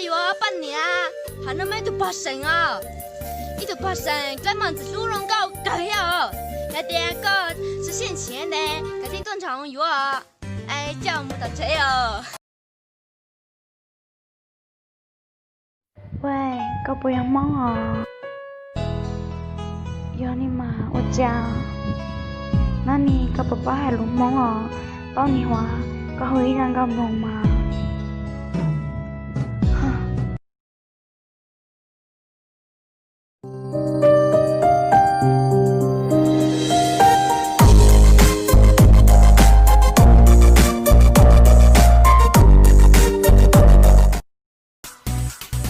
Yuav poj niam, qhov no muaj ib tug pog seem os, ib tug pog seem dab mas ntxim hlub zoo nkauj kawg thiab os. Yog tias koj tsis siab ntshiav ntawd, koj thiaj tuaj nrog yuav, es coj mus tom tsev os. Ua, koj puas yog Hmoob os? Yog ni mas ua cas? Nab ni, koj puas paub hais lus Hmoob os? Paub ni huav, koj hu ib zaj nkauj mloog mas.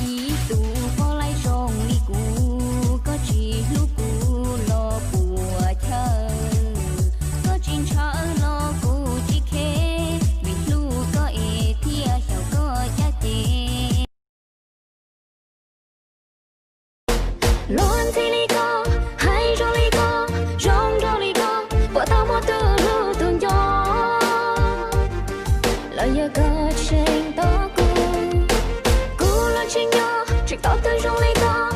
Ib tug poj laib zoo li kuv, koj tsis hlub kuv los puas chaw, koj tsis ntshaw los kuv tsis khe, vim hlub koj es thiaj xyaum koj caj ces. Luag ntxhi li koj, hais zoo li koj, zoo nraug li koj, puas tau muaj tus hlub tus nco, los yog koj tseem tos kuv, kuv los tseem nco, tseem tos tus zoo li koj.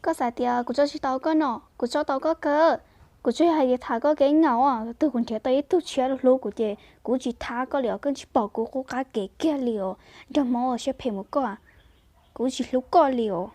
Koj xav tias kuv tso tsis tau koj no? Kuv tso tau koj kawg. Kuv tsuas yog hais tias tham koj kev heev os, thaum twg kuv nrhiav tau ib tug tshiab hlub kuv ces kuv tsis thab koj li os, koj tsis pom kuv qub qab kev kiag li os, nraug Hmoob siab phem mus koj, kuv tsis hlub koj li os.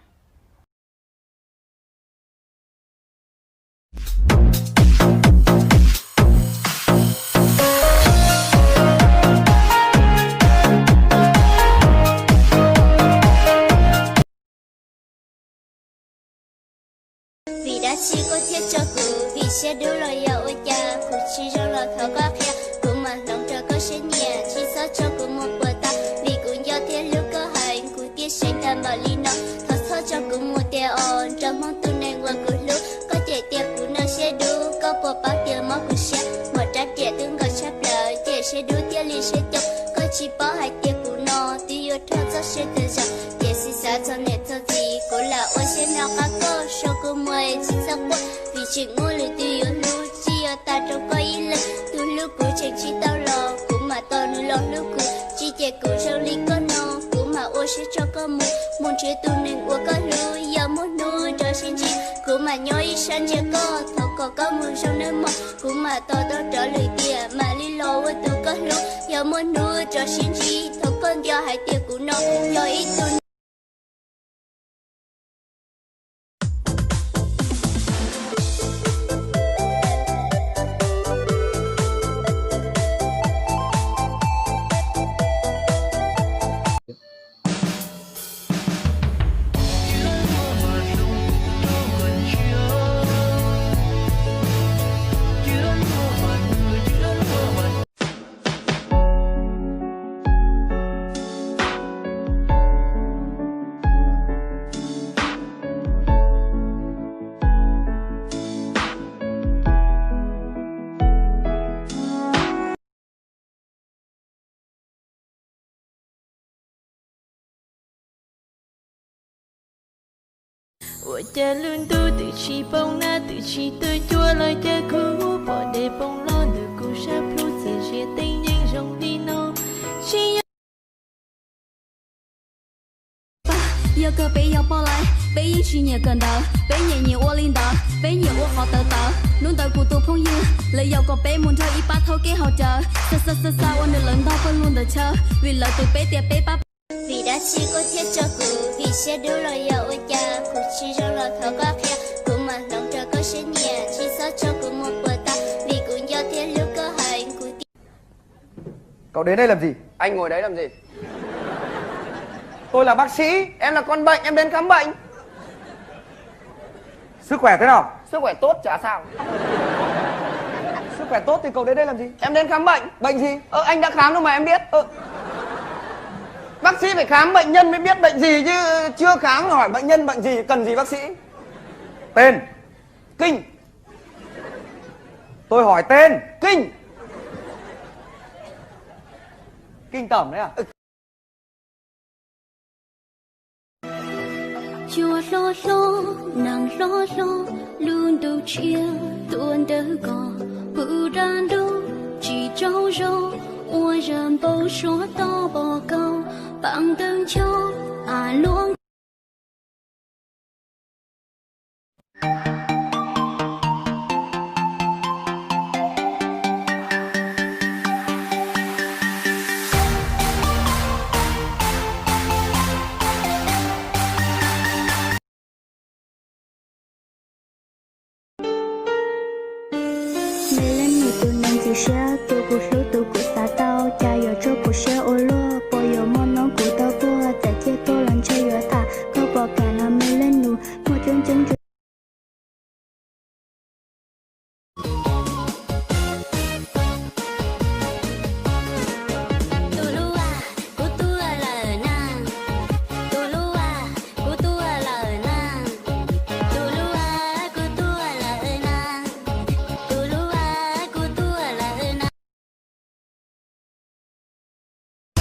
Vim dab tsi koj thiaj tso kuv, vim siab dub los yog ua cas, kuv tsis zoo los thov koj qhia, kuv mam hloov raws koj siab nyiam, tsis txhob tso kuv mus puas tas, vim kuv nco thiab hlub koj heev, kuv thiaj seev tag npaum li no, thov txhob tso kuv mus tiag os, nraug Hmoob tus neeg uas kuv hlub, koj cem tias kuv no siab dub, koj puas paub tias mob kuv siab, muaj rab riam twb nkaus tshaj plaws, cem siab dub thiaj li siab coob, koj tsis paub hais tias kuv no twb yuav rho txoj sia tas zog, ces xav txog niam txog txiv, kuv lam ua siab nco qab koj, sau kuv mus tsis txhob quaj, vim tseem muaj lwm tus yuav hlub, tsis yog tas rau koj ib leeg, tus hlub kuv tseem tsis tau los, kuv mam tos nws los hlub kuv, tsis cem kuv zoo li koj no, kuv mam ua siab tso koj mus, mus nrhiav tus neeg uas koj hlub, yog muaj hnub rov sib ntsib, kuv mam nyob ib sab ntsia koj, thov kom koj mus zoo nawb mog, kuv mam tos tau rov lwm tiam, mam li los ua tus koj hlub, yog muaj hnub rov sib ntsib, thov koj nco hais tias kuv no yog ib tug Ua cas lub ntuj twb tsis poob nab twb tsis tu cua los cas kuv pom dej poob los ntawm kuv sab plhu txias zias teeb yeej zoo li no. Tsis yog kawg peb yog poj laib, peb yeej tsis nyiam kawm ntawv, peb nyiam nyiam ua li ntawd, peb nyiam ua qhov tawv tawv. Hnub ntawd kuv tus phooj ywg lawv yaum kom peb mus nrog ib pab thaub keb haus cawv, xa xa xa xa ua nws lawv ntog pawg lug ntawm chaw, vim lawv twv peb tias peb pab. Vim dab tsi koj thiaj tso kuv, vim siab dub los yog ua cas, kuv tsis zoo los thov koj qhia, kuv mam hloov raws koj siab nyiam, tsis txhob tso kuv mus puas tas, vim kuv nco thiab hlub koj heev, kuv tias Cậu đến đây làm gì? Anh ngồi đấy làm gì? Tôi là bác sĩ, em là con bệnh, em đến khám bệnh. Sức khỏe thế nào? Sức khỏe tốt chả sao. Sức khỏe tốt thì cậu đến đây làm gì? Em đến khám bệnh. Bệnh gì? Ơ, anh đã khám đâu mà em biết. Ơ. Bác sĩ phải khám bệnh nhân mới biết bệnh gì chứ, chưa khám hỏi bệnh nhân bệnh gì, cần gì bác sĩ? Tên? Kinh. Tôi hỏi tên. Kinh. Kinh tởm đấy à? Cua hlob hlob, neeg hlob hlob, lub ntuj tshiab tuaj ntawm ko, pw dab ntub tsis tsaug zog. Ua zaj npau suav tau pom koj, pam ntawv ncho, a luaj. Me leej nus tus neeg ntxim siab, tus kuv hlub tus kuv xav tau, cas yuav tsuas kuv siab ua luaj, puas yuav muaj hnub kuv tau tuag, txawm ciaj tuag los ntshe yuav tham, koj pom kam no me leej nus muaj coob coob ntsis.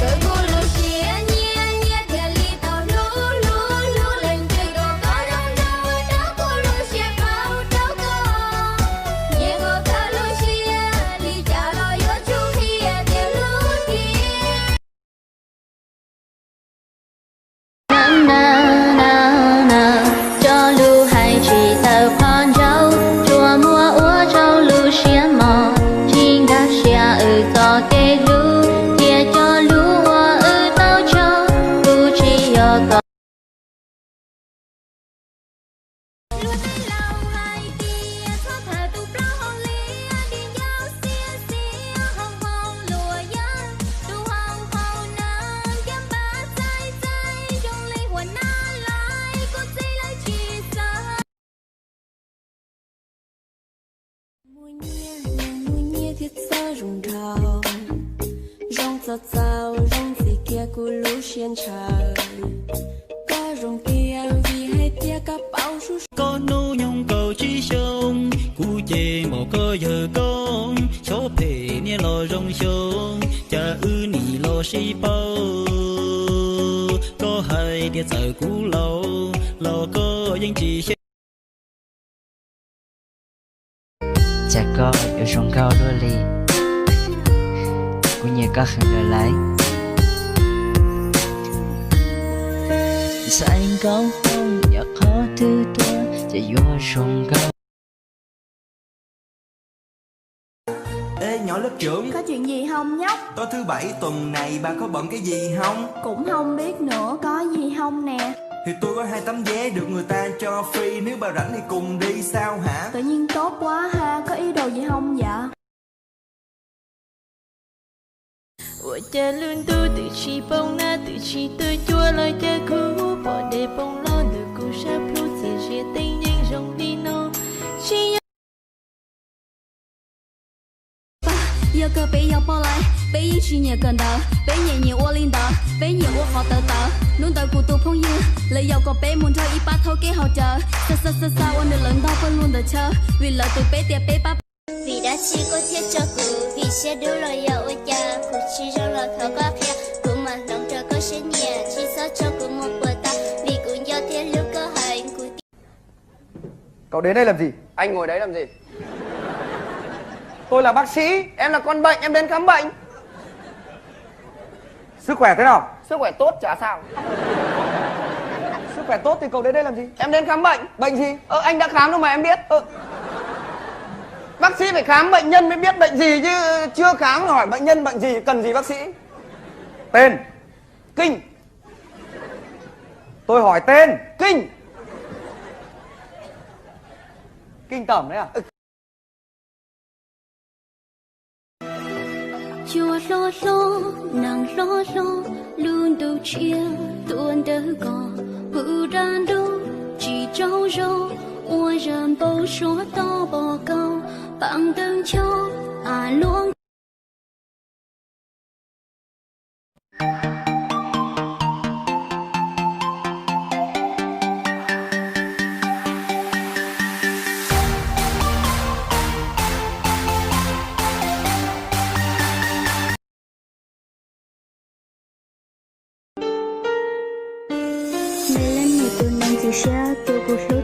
Kawm kuv lub siab nyiam nyiam thiaj li tau hlub hlub hlub leej twg kom koj zoo nraug rau kuv lub siab qau rau koj. Nyiam kom koj lub siab li cas los yuav tsum qhia tias hlub thiab. Cov lus hais tsis tawm qhov ntsaum, tsuas muab ua rau lub siab mos, tsis nkag siab wb txoj kev hlub, cia cov lus uas wb tau tso, kuv tsis yog koj. Luag tej laus hais tias txhob tham tus plaub hau liab, dig ncauj xiab xiab hoo hoo luag yawg, tus hau hau na ncaj npab txaij txaij zoo li hua nab lais, kuv txiv lawv tsis xav. Muaj nyiaj, muaj nyiaj thiab txawj zoo nraug, zoo txaus txaus zoo ntxim kiag kuv lub siab ntshaw. Koj zoo tiag vim hais tias koj paub sub. Koj hnub nyoog kaum tsib xyoo, kuv ces npaum koj yawg koob, xyov phem niaj los zoo xyoo, cas wb nim los sib paub. Koj hais tias txawm kuv laus los koj yeej tsis xyeeb. Cas koj yuav zoo nkauj luaj li, kuv nyiam koj heev lawm lauj. Ntxhais nkauj Hmoob yog qhov twg tuaj ces yuav zoo nkauj. Ê, nhóm lớp trưởng. Có chuyện gì không nhóc? Tối thứ bảy tuần này bà có bận cái gì không? Cũng không biết nữa, có gì không nè? Thì tôi có hai tấm vé được người ta cho free, nếu bà rảnh thì cùng đi sao hả? Tự nhiên tốt quá ha, có ý đồ gì không vậy? Ua cas lub ntuj twb tsis poob nag, twb tsis tu cua los cas kuv pom dej poob los ntawm kuv sab plhu, txias zias teeb yeej zoo li no. Tsis yog kawg peb yog poj laib, peb yeej tsis nyiam kawm ntawv, peb nyiam nyiam ua li ntawd, peb nyiam ua qhov tawv tawv. Hnub ntawd kuv tus phooj ywg lawv yaum kom peb mus nrog ib pab thaub kev haus cawv, xa xa xa xa ua nws lawv ntog pawg lug ntawm chaw, vim lawv twv peb tias peb pab. Vim dab tsi koj thiaj tso kuv, vim siab dub los yog ua cas, kuv tsis zoo los thov koj qhia, kuv mam hloov raws koj siab nyiam, tsis txhob tso kuv mus puas tas, vim kuv nco thiab hlub koj heev kuv. Cậu đến đây làm gì? Anh ngồi đấy làm gì? Tôi là bác sĩ, em là con bệnh, em đến khám bệnh. Sức khỏe thế nào? Sức khỏe tốt chả sao. Sức khỏe tốt thì cậu đến đây làm gì? Em đến khám bệnh. Bệnh gì? Ơ, anh đã khám đâu mà em biết. Ơ. Bác sĩ phải khám bệnh nhân mới biết bệnh gì chứ, chưa khám hỏi bệnh nhân bệnh gì, cần gì bác sĩ? Tên. Kinh. Tôi hỏi tên. Kinh. Kinh tởm đấy à? Cua hlob hlob, neeg hlob hlob, lub ntuj tshiab tuaj ntawm koj, pw dab ntub tsis tsaug zog, ua zaj npau suav tau pom koj, pam ntawv ncho, a luaj. Me leej nus tus neeg ntxim siab, tus kuv hlub